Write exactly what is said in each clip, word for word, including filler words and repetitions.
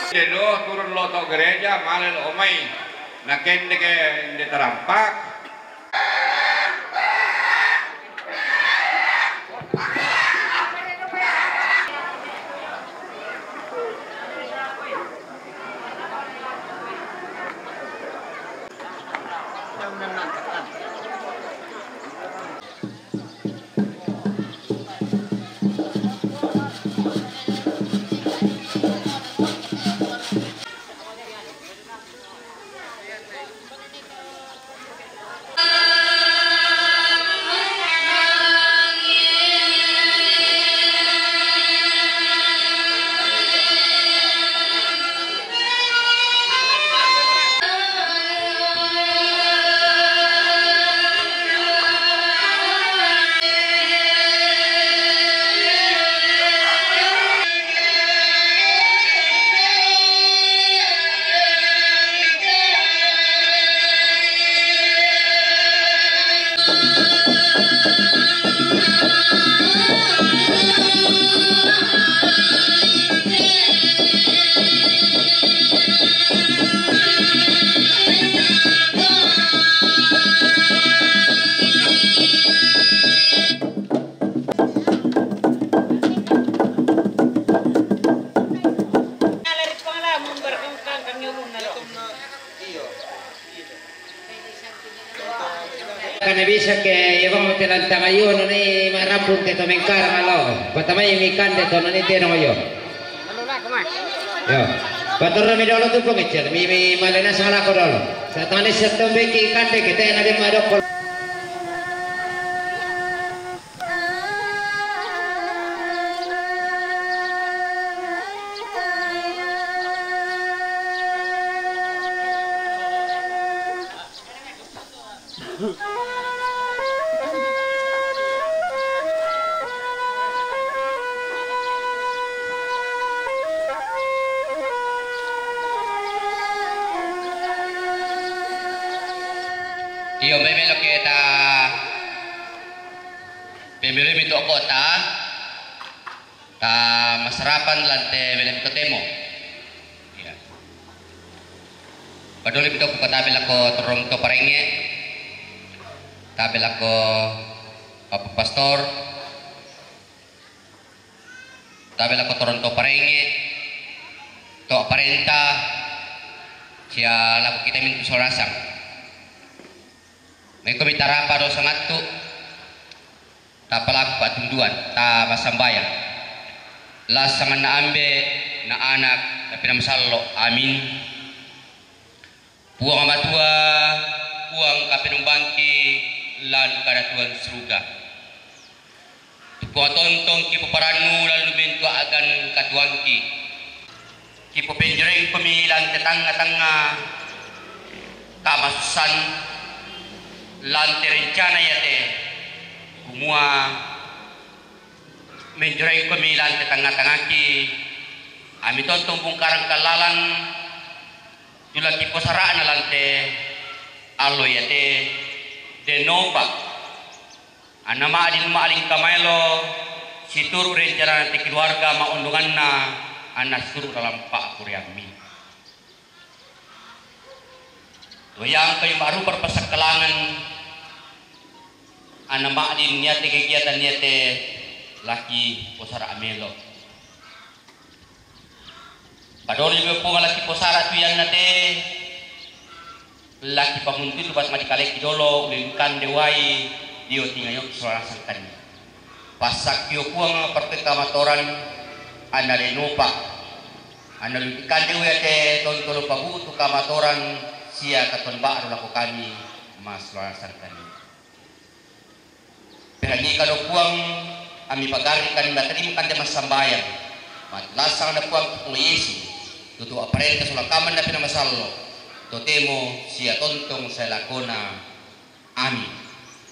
Deno turun loto gereja, male lo omai. Nakende ke inde tarampak. Kana bisa ke, iya bang, telan tangayuan ni marapun ke to mengkarang alo. Patamai mi kande to nani tenong yo. Yo. Paturra mi dolo tu pengecel, mi, mi malena sala ko dolo. Satani setombe ki kande ke tena de madokol. Iyo, memelo ke ta pemilih itu kota. Ta masarapan lante bele totemo. Iya. Padoli bito ku katabe lako torong to parenge. Tabe lako Papa Pastor. Tabe lako torong to parenge. To parenta. Sia lako kita min kusorasang. Meko bitarapa do sangattu. Tapalaku patunduan, ta massambayang. Lassanganna Ambe, na Anak, na Pinamasallo. Amin. Puang Matua, Puang kapenombangki lan kadatuan suruga. Tu Puang tontong kipoparannu lan lumentua agan katuangki. Kipopenjorengkomi lante tangnga-tangnga kamasussan lante rencana yate, kumua menjorengkomi lante tangnga-tangngaki, ami tontong bungkarang kallalang, tulaki posara'na lante allo yate, denopa. Anna ma'din ma'lingka maelo situru' rencanana te keluarga ma'ondonganna, anna situru' lalang pa'kuriammi. Toyangkai ma'rupa pasakkalangan Nama'din iate kegiatan iate laki posara amelo. Padolo juga Puang laki posara tu ianna te laki pamuntutu pas madikaleki dolo ulin kande wai dio tingayo sola sangkani. Passakkio Puang parpeka matoran anna denopa. Anna ulin kande wai ate tontolo pabutu kamatoran sia katon ba'ru lako kami mas sola sangkani. Perangika do Puang, ami pagarri kande materima kande massambayang. Matlasang na Puang Puang Yesu, tutu aparenta sola kamang na pina masallo, totemo sia tontong sai lakona. Amin.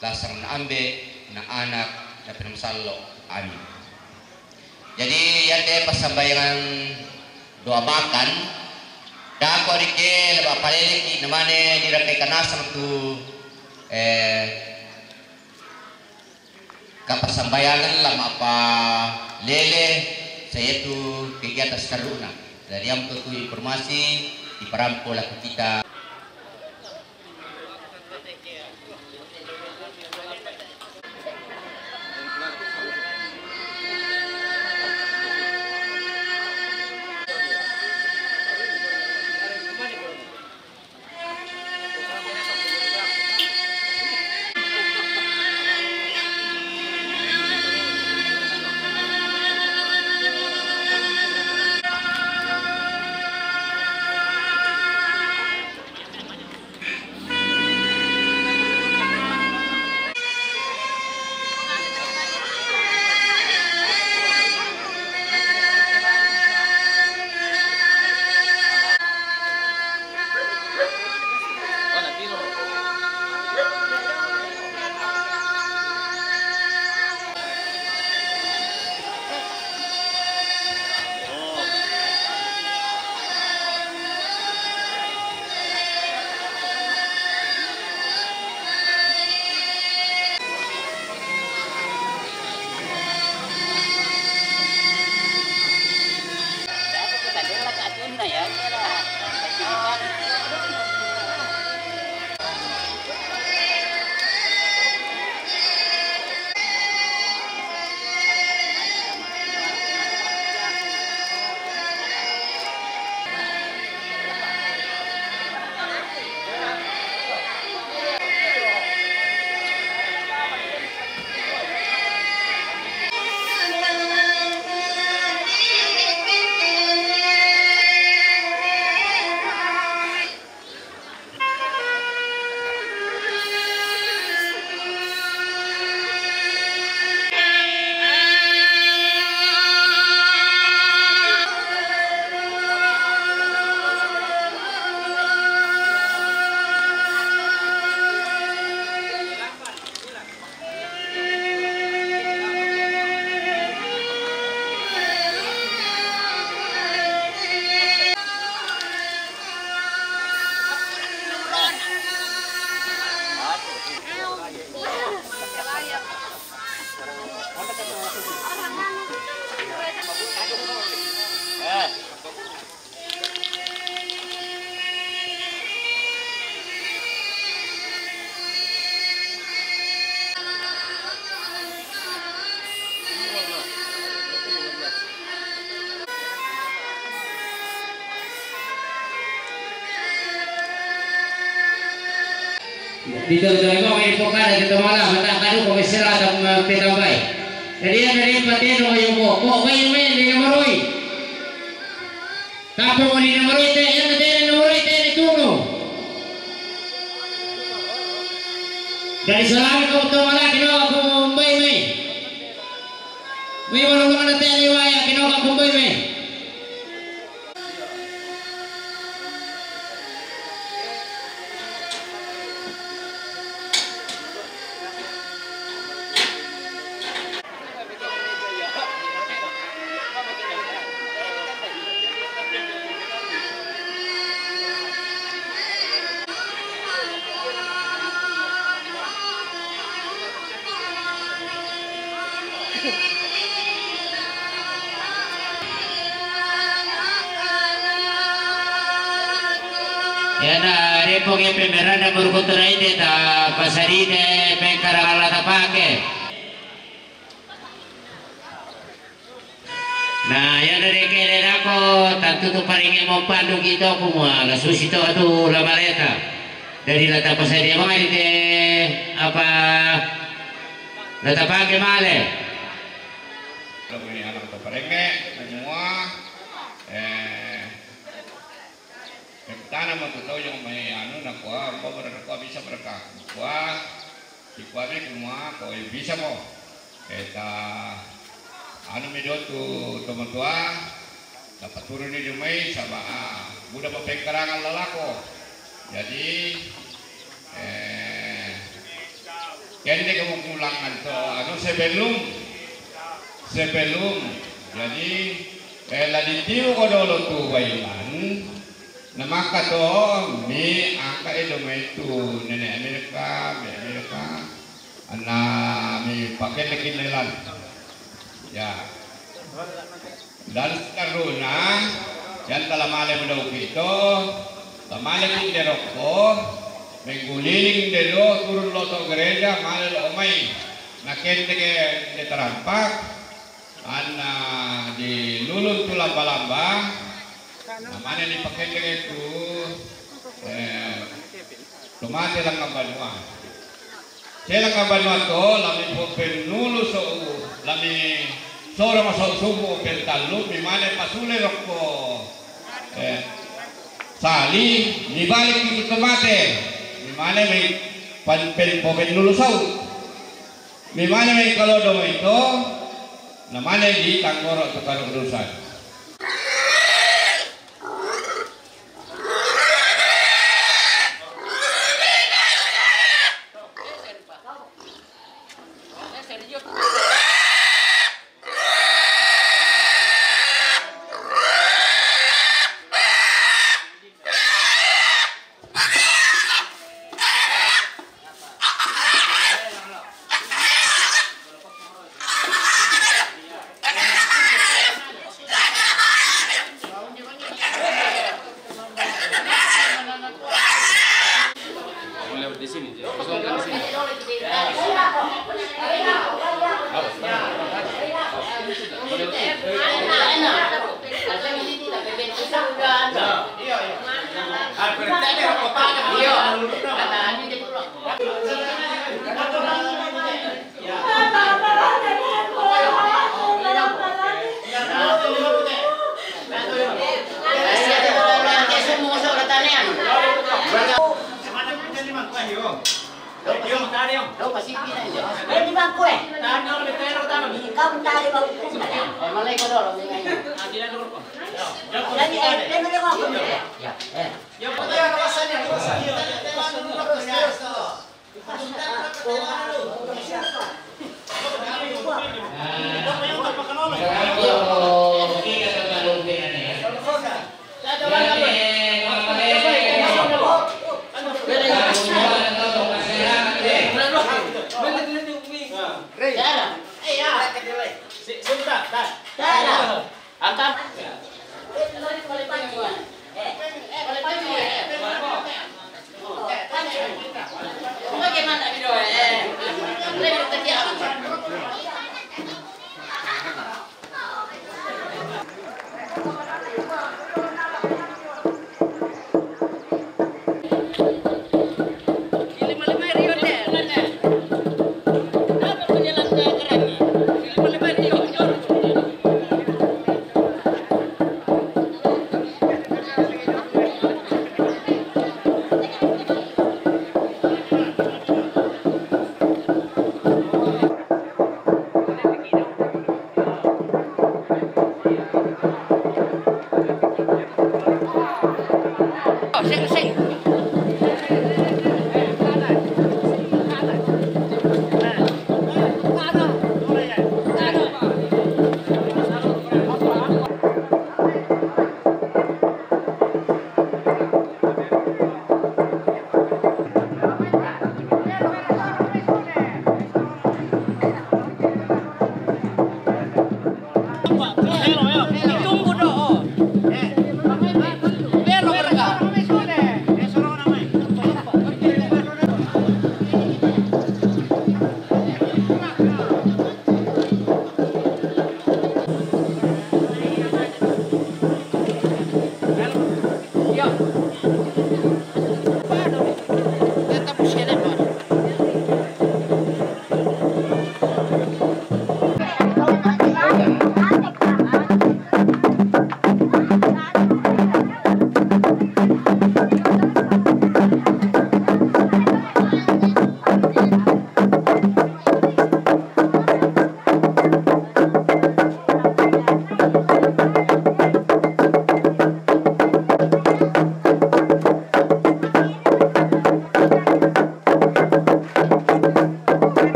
Lasang na ambe, na anak, na pina masallo. Amin. Jadi iate passambayangan doa makan, dako rike laba paleleki namane dirangkai kanasang tu eh, kapassambayangan lama apa lele, saya tu kegiatan seteruna. Dari yang tu informasi diperampo laku kita. Dito, dito, ikaw, may pokara, dito, mala, mata, kadu, kami sila, tam-, petambay. Jadi, yan, dari pateno, yung mo, ko, may, may, hindi na maroy. Tapos, hindi na maroy, te, yan, te, hindi na maroy, te, hindi tuno. Dari salami ko, ito, mala, kino, ako, may, may. May, wala, wala, te, liwaya, kino, ako, may, may. Yana, repo ke pemeranda berkotoraite ta pasarite pengkarang ala tapake. Na, iya na deke de nako, tantu tu paringe mo pandu kito kumua, la susi to atu la maleta. Jadi la tapasadia manga di te, apa, la tapake male. Kami anak to paringe, kumua, eh, Pertama mo tu tau yang mai anu na kua, mo mereka kua bisa mereka. Kua, di kua mi kumua, kau bisa mo. Eta, anu mi do tu tomatua, dapat turun ni di mai, sama, ah, buda mo pengkarangan lalako. Jadi, eh, kende kamu pulangan to, anu, sebelum, sebelum, jadi, eh, la ditiu ko dolo tu bailan, na maka to, mi angka edo mai tu, nene Amerika, mi Amerika, ana mi pakai lekin lelan. Ya. Dan seterusnya, yang telah male mendau kito, telah male pinde rokko, mengguliling de do, turun loto gereja, male lo omai. Na kende ke de terampak, ana di lulun tu lamba-lamba, na mane di pakende ke tu, eh, tomate lang banua. Sela ka banua to, lami po pennulu so, lami soro maso subu pentallu, mi mane pasule rokko, eh, sali, mi balik itu tomate, mi mane mai pan-, pen-, po pennulu sau. Mi mane mai kalodo mai to, na mane di tanggoro tu karudusan. Boleh di sini, Jay. Kosong kan di sini. Awas, awas. Boleh di sini. Iya, iya. Ah, berarti ada kotaknya. Iya.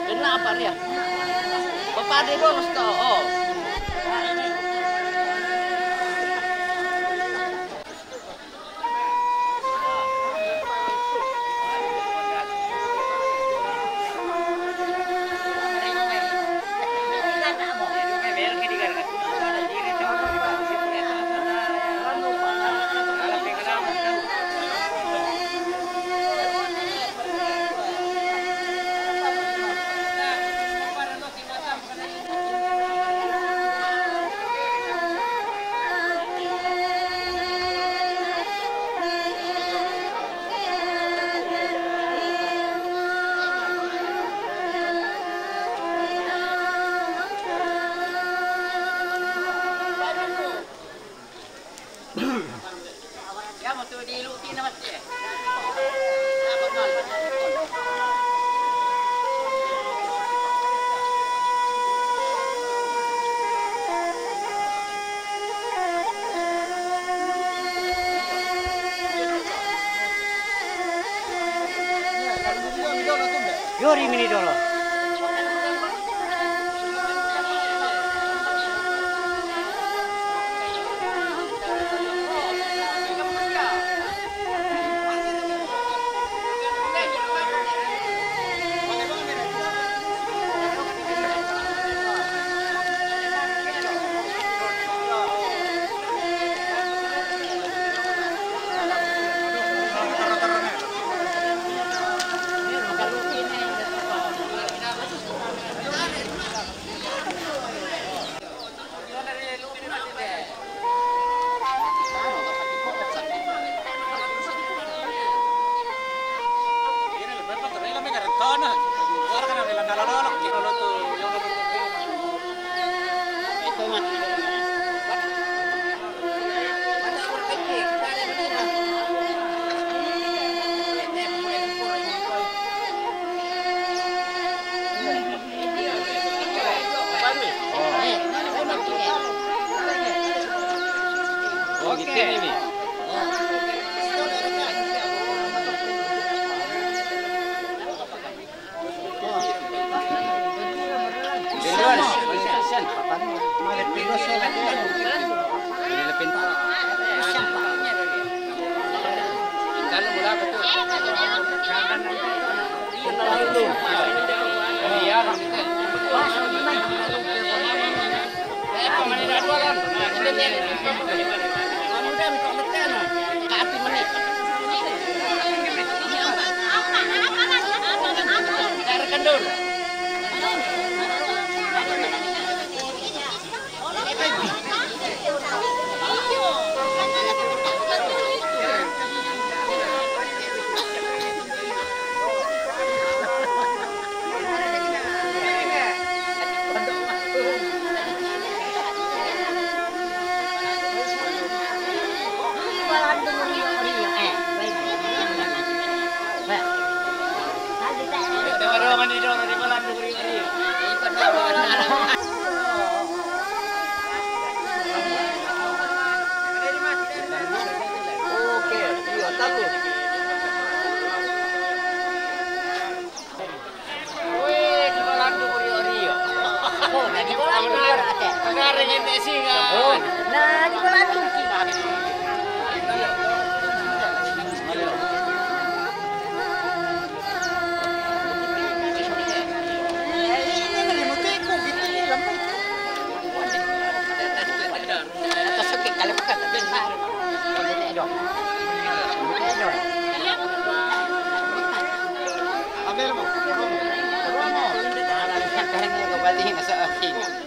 Kenapa dia? Bapak dia bolos kau. Oh. Yori mini dolo.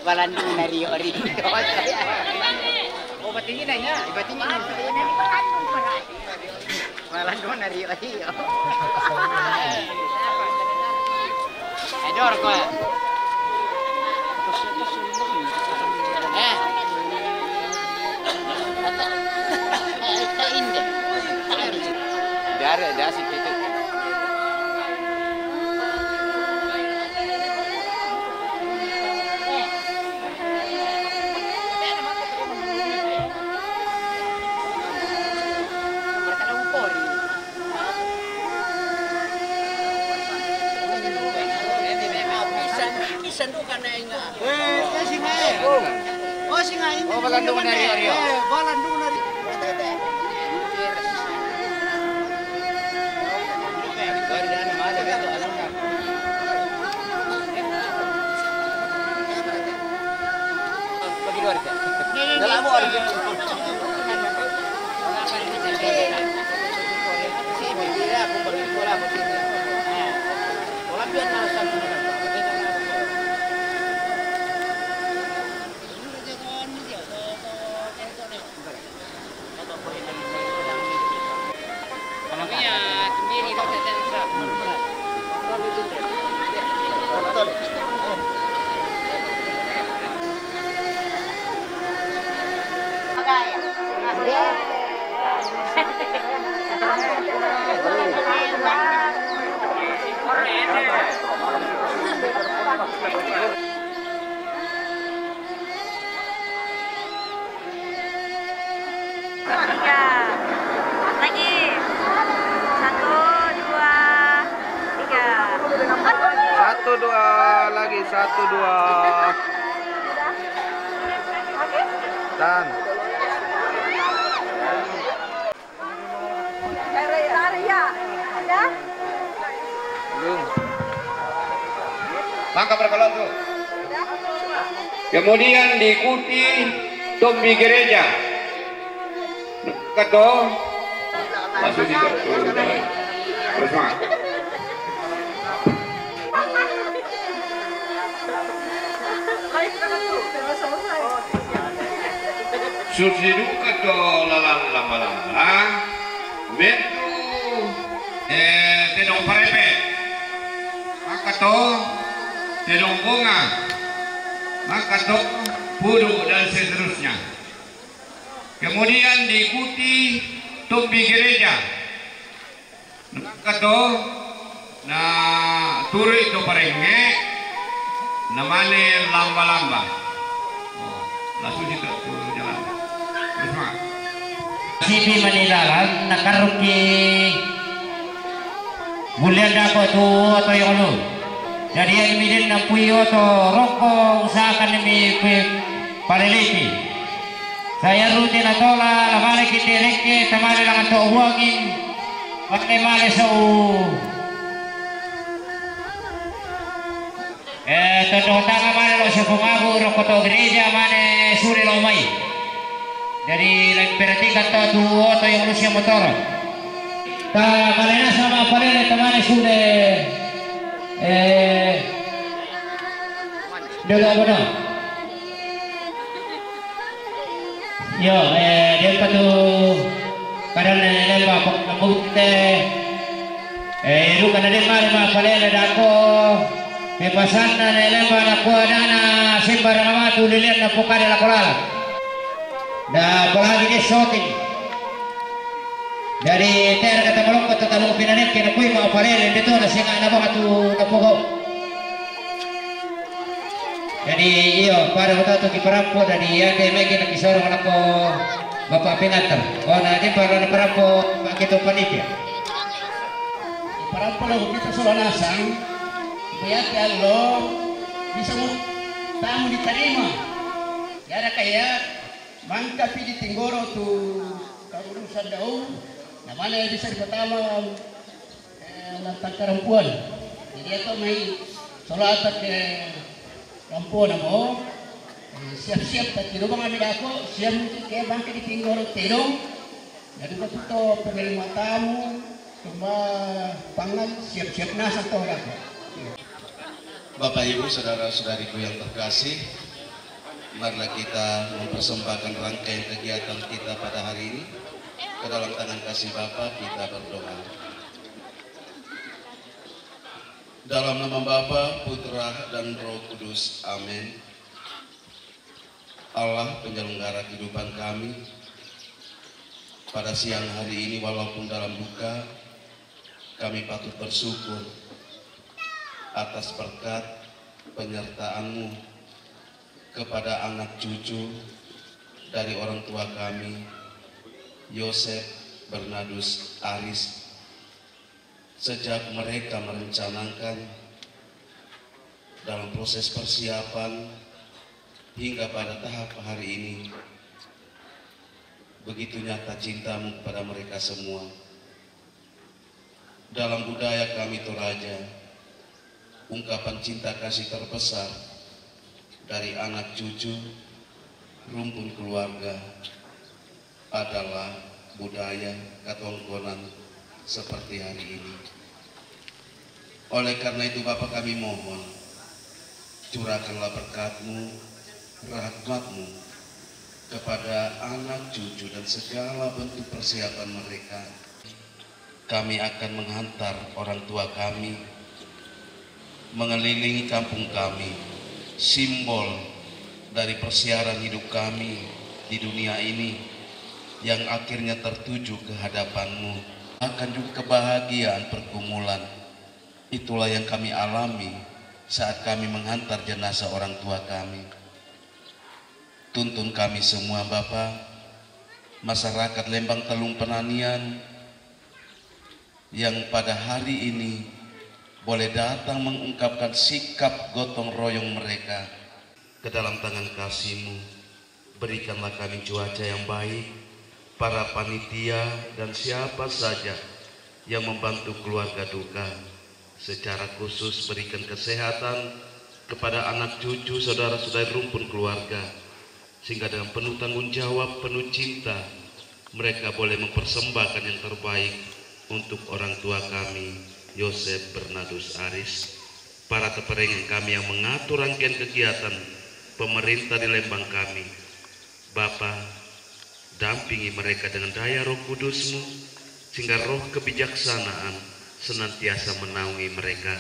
Balandung na rio-rio. Oh, batingin na niya. Ibatingin na. Balandung na rio-rio. Edor ko. Dari, dari situ. Eh, eh, singa, eh. Oh, singa ini. Oh, balandungan dari Rio. Eh, balandungan dari. Tiga. Lagi. Satu, dua, tiga. Satu, dua, lagi. Satu, dua. Tahan. Belum. Maka berkelompok. Kemudian diikuti tombi gereja. Keto. Masuk di. Terus, Mak. Susiduka to lalan lamba-lamba, bentu, eh, tedong parepe, maka to tedong bunga, maka to pudu, dan seterusnya. Kemudian diikuti tombi gereja. Nakato, na turi to parenge, na mane lamba-lamba. Oh, langsung kita turun jalan. Terus, Mak. Sipi manilalan, nakaruki. Bulian dako tu oto yolu. Jadi yang midin na pui oto roko, usahakan mi kui paleliti. Saya rutin atola, la mane kite reke, tamane langan to uangin. Mane mane so. Eh, tototanga mane lo sepungagu, roko to gereja mane sule lo mai. Jadi, la perhatikan to tu oto yang lusia motor. Ta mane na sama palele tamane sule. Eh, dada bono. Yo, eh, dia patu kadang nene lemba pok nembute. Eh, iru kana de mare ma palele dako. Pepasanna nene lemba na kua dana sembarang matu lilian na pokade la kolala. Da apalagi dia shooting. Dari tera kata maloko tata maloko pinaneke na kui ma palele de to na senga na baka tu na poko. Jadi, iyo, pada waktu itu kiparampo, jadi ya, kayak mungkin lagi sorong lako Bapak Pingantar. Oh, na dia parlo na parampo, Pak Ketua Panitia. Parampo lo kita sola nasang, bayar ya lo, bisa mu tamu diterima. Ya ada kayak, mangkapi di tinggoro tu, kalau urusan dau, namanya bisa dipertama, Eh, na takarampuan. Jadi, atau mai solata ke rampuan mo. Eh, siap-siap ta tiro bang ami dako, siap mungkin ke bangke di tinggoro tedong. Jadi, betul to pemilih matamu, cuma pangan siap-siap nasa to dako. Bapak, Ibu, saudara-saudariku yang terkasih, marilah kita mempersembahkan rangkaian kegiatan kita pada hari ini ke dalam tangan kasih Bapa, kita berdoa. Dalam nama Bapa, Putra, dan Roh Kudus. Amin. Allah, penyelenggara kehidupan kami, Pada siang hari ini, walaupun dalam duka, kami patut bersyukur atas berkat penyertaan-Mu kepada anak cucu dari orang tua kami, Yosef Bernardus Aris, sejak mereka merencanakan dalam proses persiapan hingga pada tahap hari ini. Begitu nyata cinta-Mu kepada mereka semua. Dalam budaya kami Toraja, ungkapan cinta kasih terbesar dari anak cucu, rumpun keluarga adalah budaya katongkonan seperti hari ini. Oleh karena itu, Bapa, kami mohon, curahkanlah berkat-Mu, rahmat-Mu kepada anak cucu dan segala bentuk persiapan mereka. Kami akan menghantar orang tua kami mengelilingi kampung kami, simbol dari persiaran hidup kami di dunia ini yang akhirnya tertuju ke hadapan-Mu. Akan juga kebahagiaan pergumulan. Itulah yang kami alami saat kami menghantar jenazah orang tua kami. Tuntun kami semua, Bapa, masyarakat Lembang Telung Penanian yang pada hari ini boleh datang mengungkapkan sikap gotong royong mereka ke dalam tangan kasih-Mu. Berikanlah kami cuaca yang baik, para panitia, dan siapa saja yang membantu keluarga duka. Secara khusus, berikan kesehatan kepada anak cucu, saudara-saudari rumpun keluarga, sehingga dengan penuh tanggung jawab, penuh cinta, mereka boleh mempersembahkan yang terbaik untuk orang tua kami, Yosef Bernardus Aris. Para teperengan kami yang mengatur rangkaian kegiatan pemerintah di Lembang kami, Bapa, dampingi mereka dengan daya Roh Kudus-Mu, sehingga roh kebijaksanaan senantiasa menaungi mereka.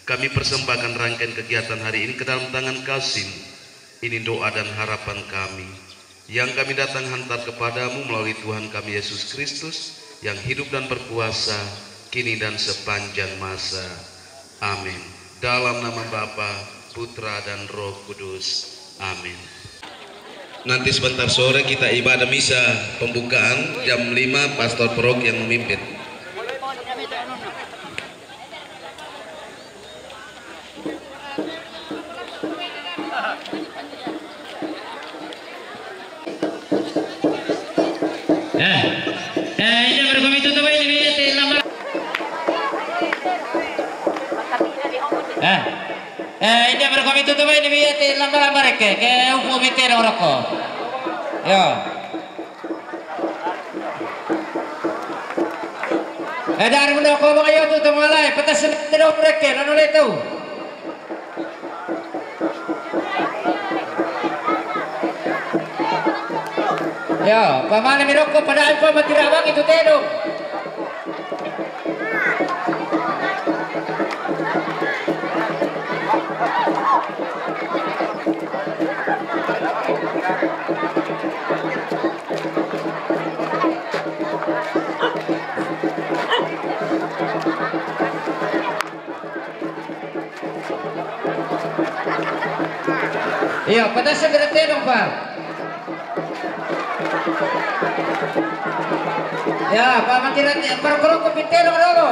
Kami persembahkan rangkaian kegiatan hari ini ke dalam tangan kasih-Mu. Ini doa dan harapan kami, yang kami datang hantar kepada-Mu melalui Tuhan kami Yesus Kristus, yang hidup dan berkuasa kini dan sepanjang masa. Amin. Dalam nama Bapa, Putra, dan Roh Kudus. Amin. Nanti sebentar sore kita ibadah misa pembukaan jam lima, Pastor Perok yang memimpin. Eh, eh, ini berkomito tuh ini biar ti lama. Eh, eh, ini berkomito tuh ini biar ti lama-lama reke, ke upu mite roko. Yo. Eh, dari mana kau bang ayo tu temalai, petas sedang reke, lalu letu. Yo, pamale mi roko padahal pa matira bang itu tedong. Iya, pedas segera tedong, Pak. Ya, Pak Mantira, Pak Rokok, Rokok, pitedong dulu.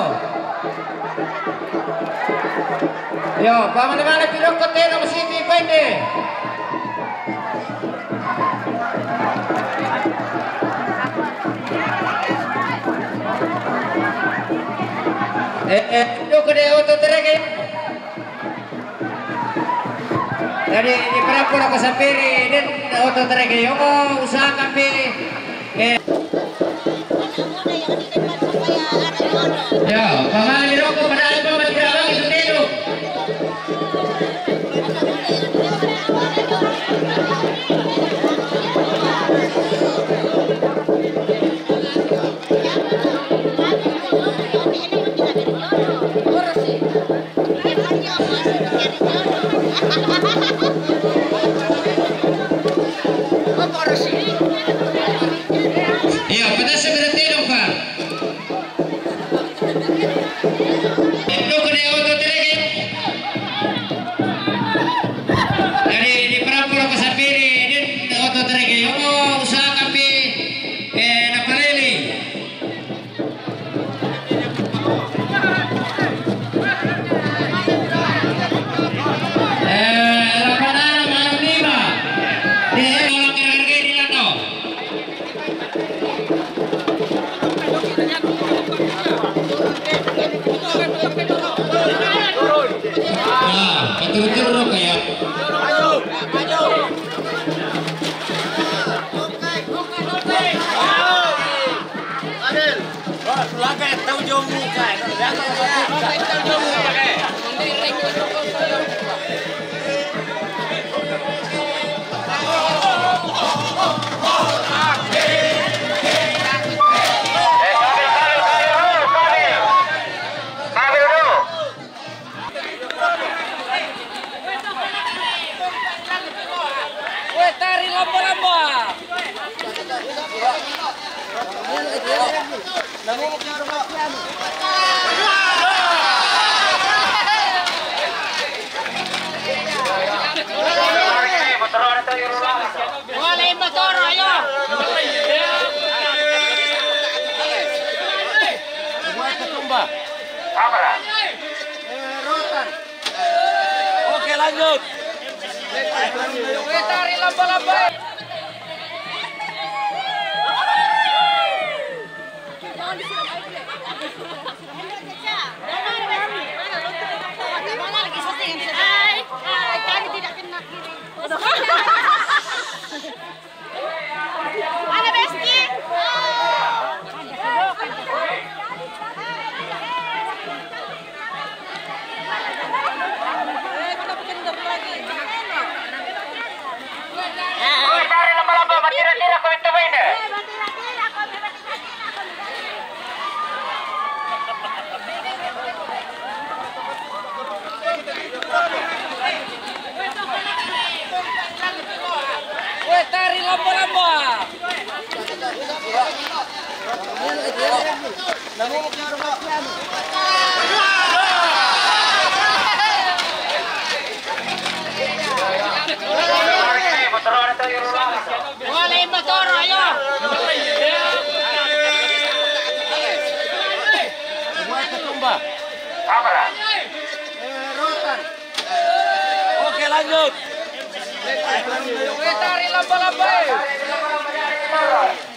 Yo, Pak Mantira, Pak Rokok, tedong, sini, pende. Eh, eh, itu kede oto terege. Jadi, di perampok aku sapiri, dan oto terege. Yo, usahakan pi. Eh. Ya, pamali roko pada apa, tidak lagi sendiri. Iya, pedas segera Weh, tari lamba-lamba. Wale, motor, ayo. Semua ketumba. Apa? Oke, lanjut. Weh, tari lamba-lamba. Hai, hai, kami tidak kenal. Mana Besti? Oi, tari lamba-lamba, batira-tira ko itu main. Weh, tari lamba-lamba. Wale, motor, ayo. Semua ketumba. Apa? Oke, lanjut. Weh, tari lamba-lamba.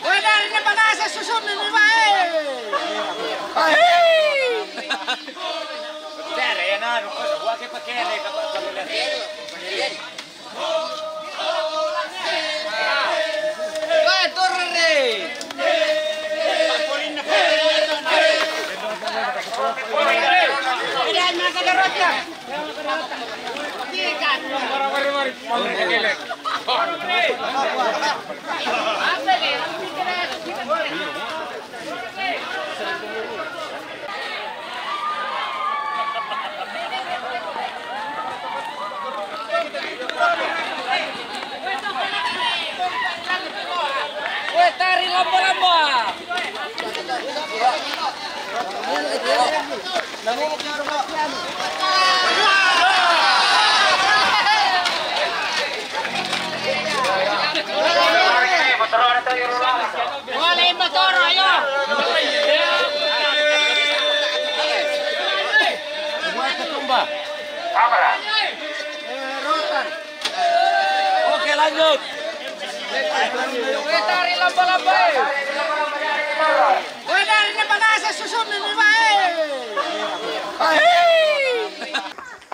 Weh, dari depan asa susun ini, Pak. Tere, ya, nah, gua ke pakai nih, kapal. Weh, turun nih. Tidak, masa derotnya. Weh, tari lamba-lamba. Wale, motor, ayo. Semua ketumba. Apa? Oke, lanjut. Weh, tari lamba-lamba. Weh, dari depan asa susun ini, Pak.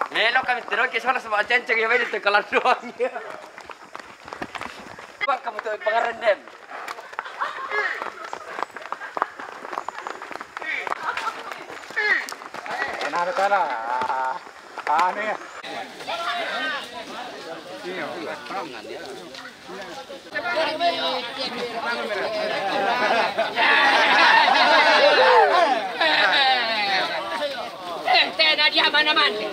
Melo kami terus ke sana sama cenceng ya, ini tengkalan doang. Bang, kamu tuh pengerendam. Kenapa salah? Aneh. Tena dia mana mandi.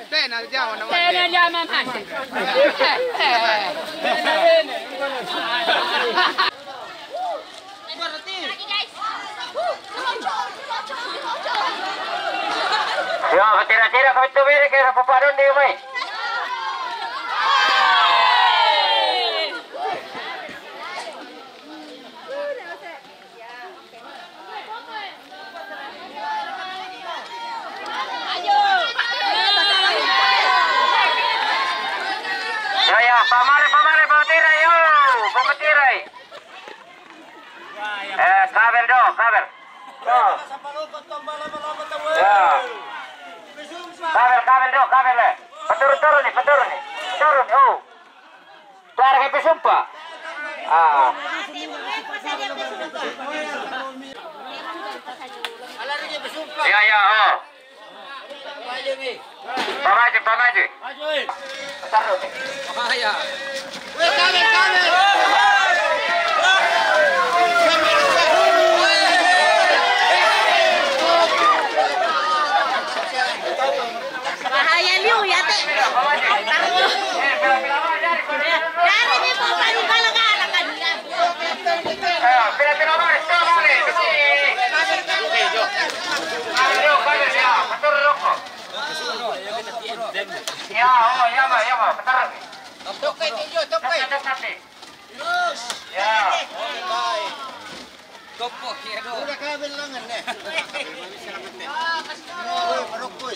Tena dia mana mandi. Tena dia mana mandi. Yo, tira-tira kami tu beri ke apa padon dia mai. Yo, yo, pamare, pamare, pamatirai, yo, pamatirai. Eh, kabel do, kabel. Do. Ya. Kabel, kabel do, kabel, eh. Peturun, turun nih, peturun nih. Turun, oh. Tuara ke pisumpa. Ah. Ya, ya, oh. Pamaju, pamaju. Bahaya. Bahaya liu ya, Te. Taruh. Dari ni mau balik bala kan. Ya, oh, ya, ma, ya, ma, bentar. Tokai, tinju, tokai. Tokai, tokai. Ya. Topo, ya, do. Udah kabel lengan, nih. Oh, perut, kuy.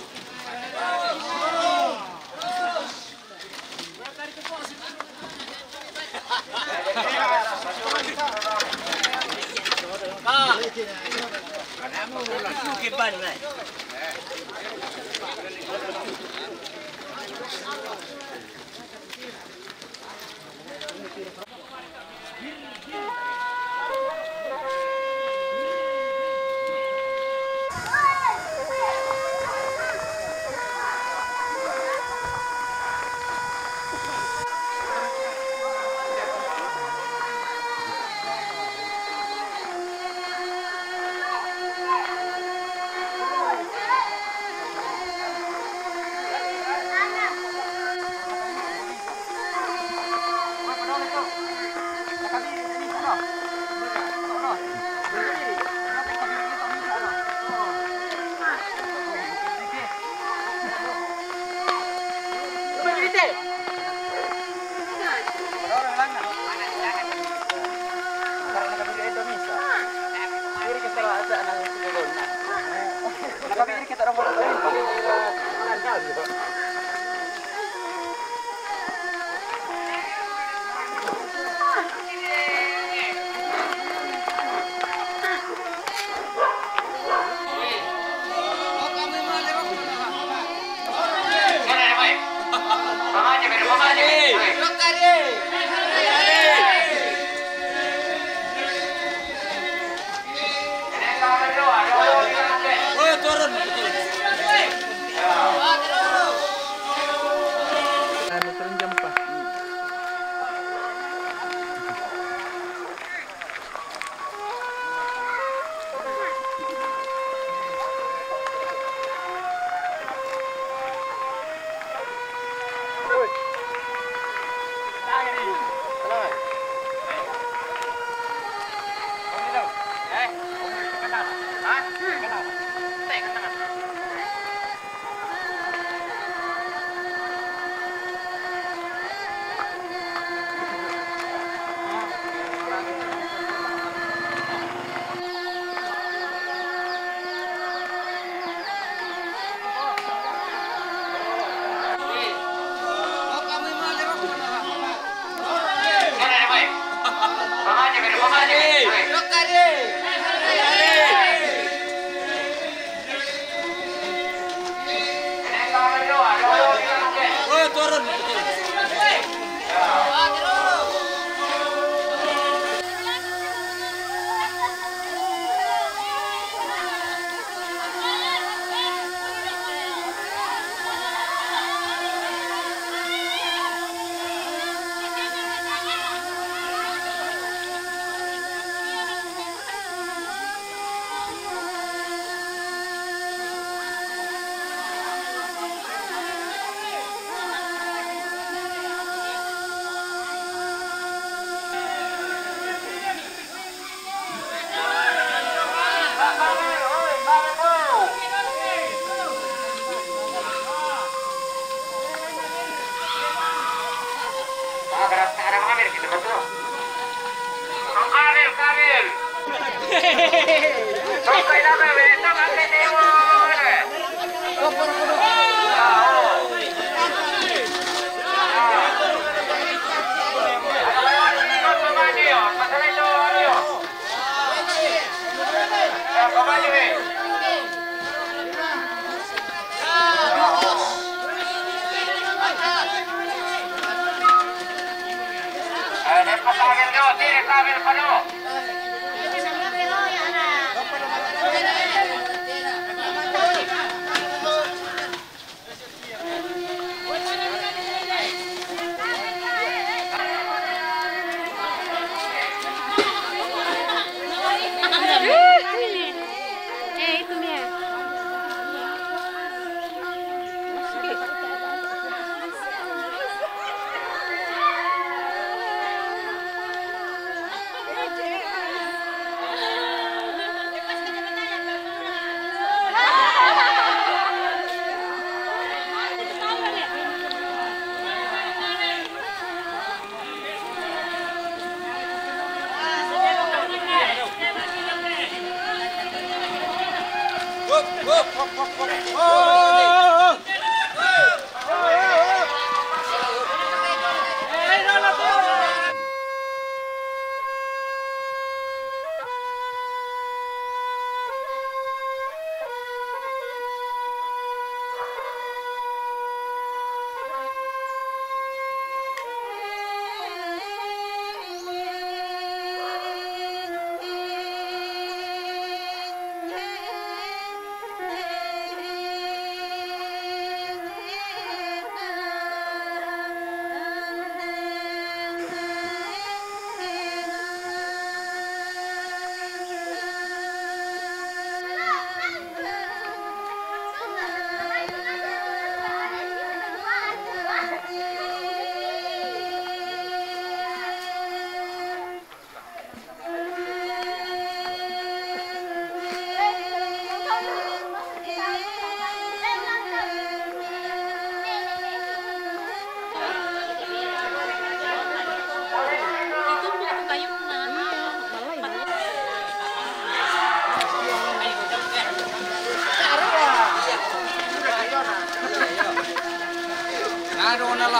Eh,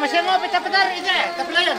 masih mau pecah-pecah ini, tapi lain.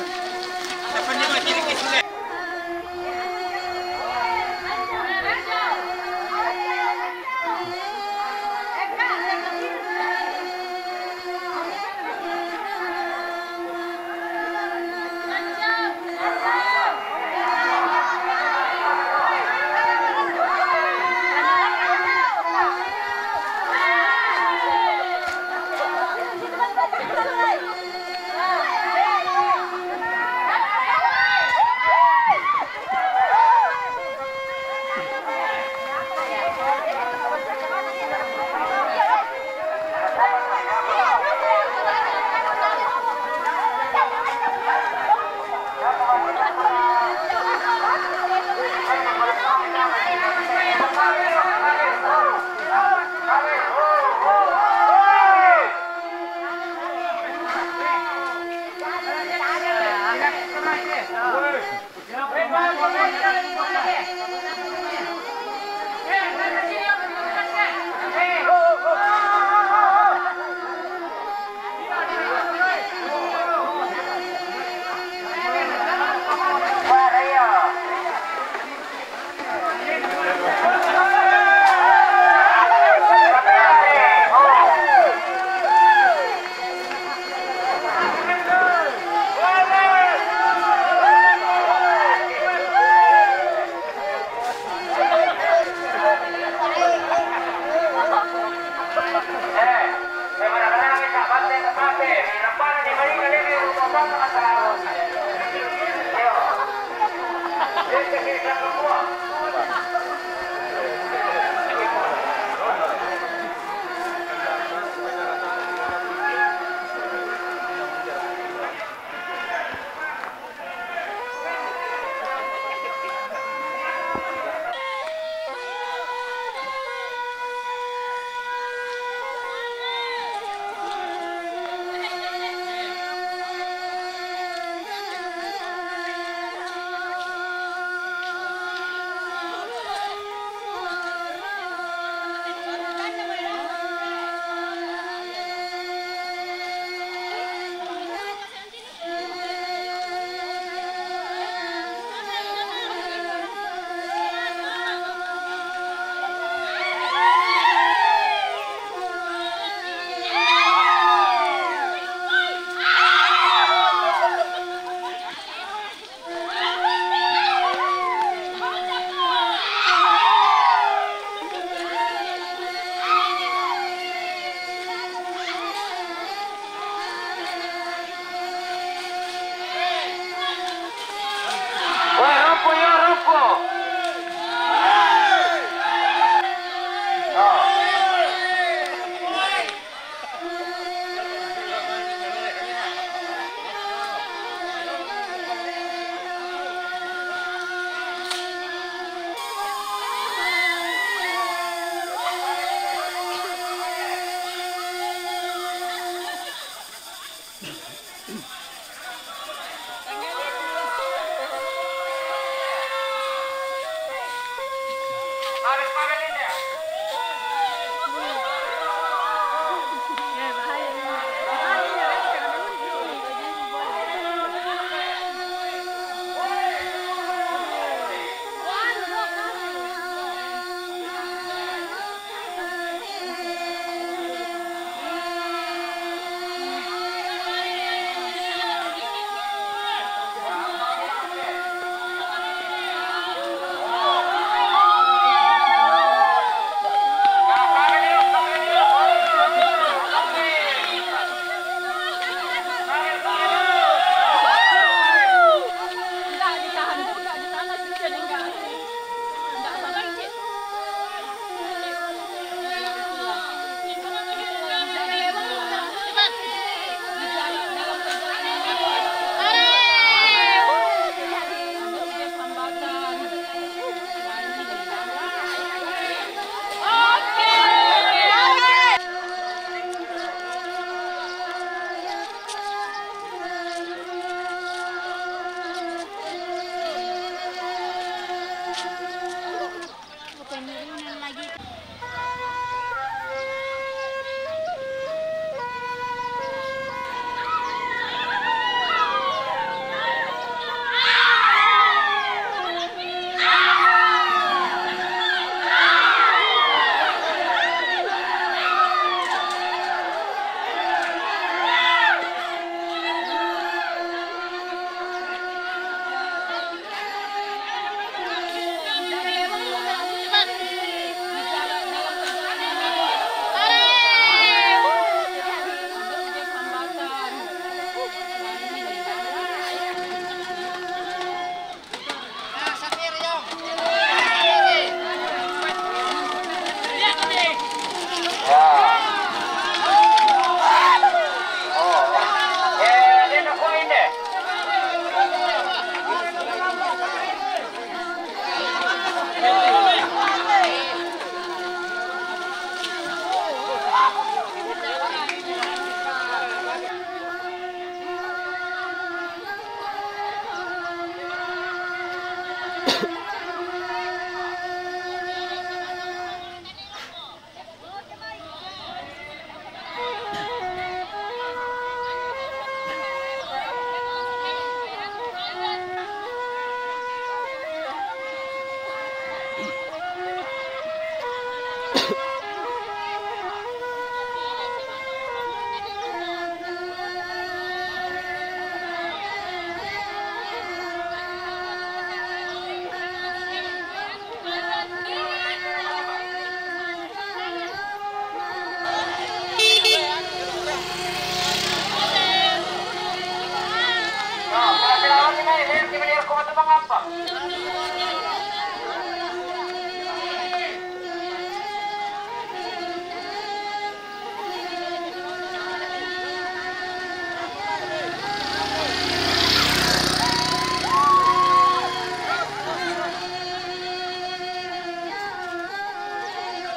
Pangapa?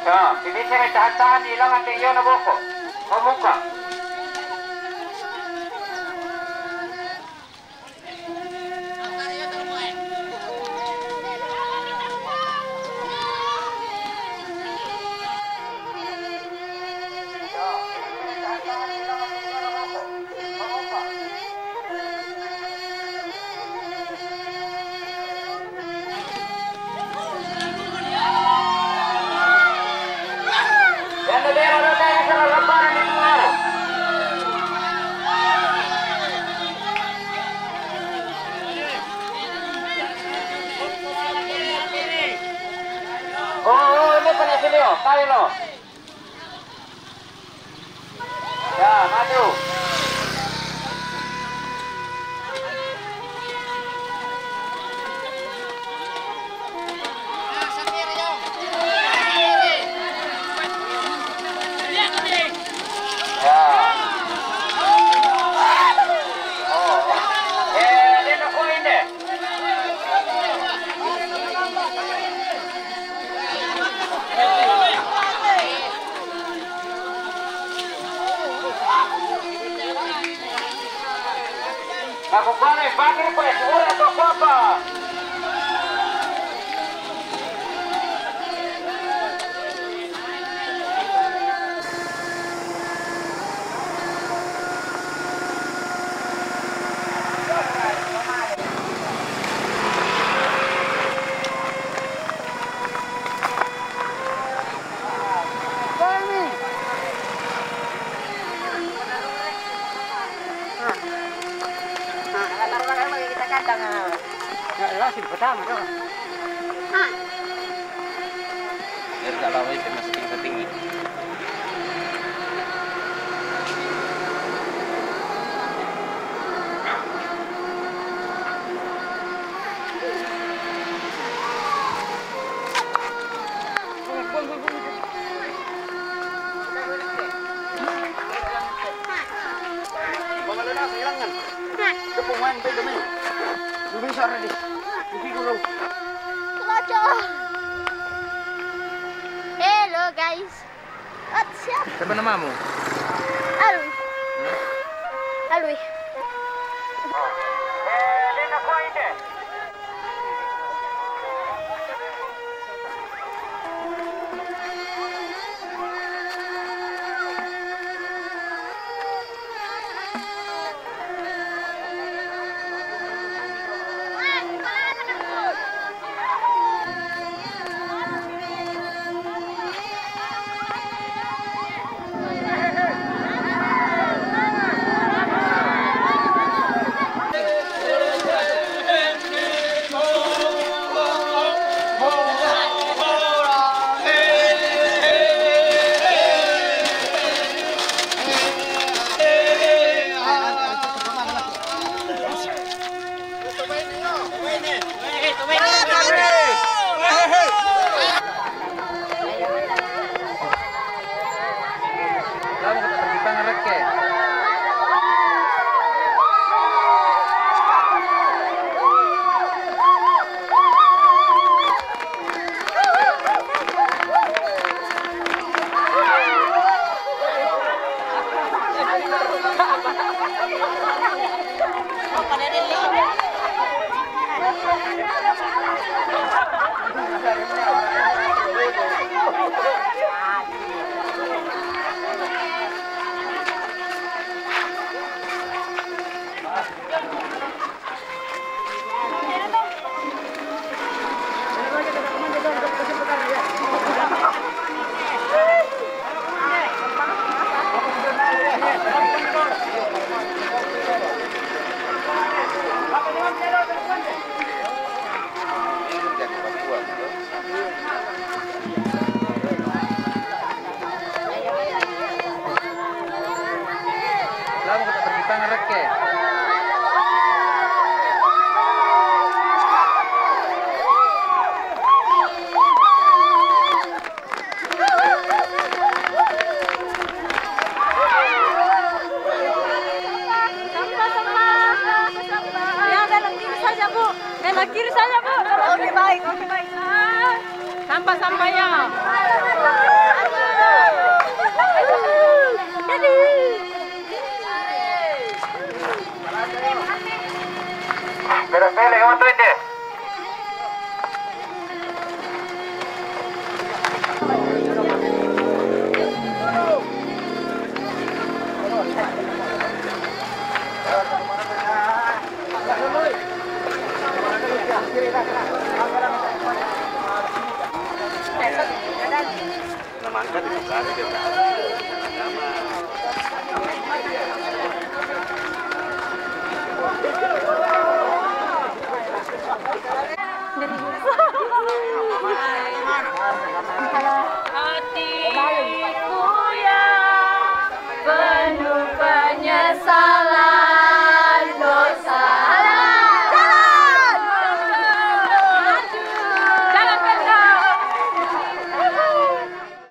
Ya, sini saya tahan-tahan, hilang nanti iya na boko. Pamuka. Oh, oh, ini pernah sini, oh, tayo, no. Ya, maju. Ya. Oh. Eh, dia nak poin deh. Nakukuha na yung battery pa, eh. Siguro ito, papa. Biar tak lama itu masih tinggi-tinggi. Pangalanan sa ilangan. Ito po, man, pwede kami. Lumisan ready. Hindi ko lang. Loco. Hello, guys. What's up? Siapa namamu? Alwi. Alwi. Lama kita pergi pangrek ke. Kiri saja, Bu. Oke, baik, oke, baik. Sampah-sampahnya. Beres, beres, kawan tuh, deh. Hatiku yang penuh penyesalan.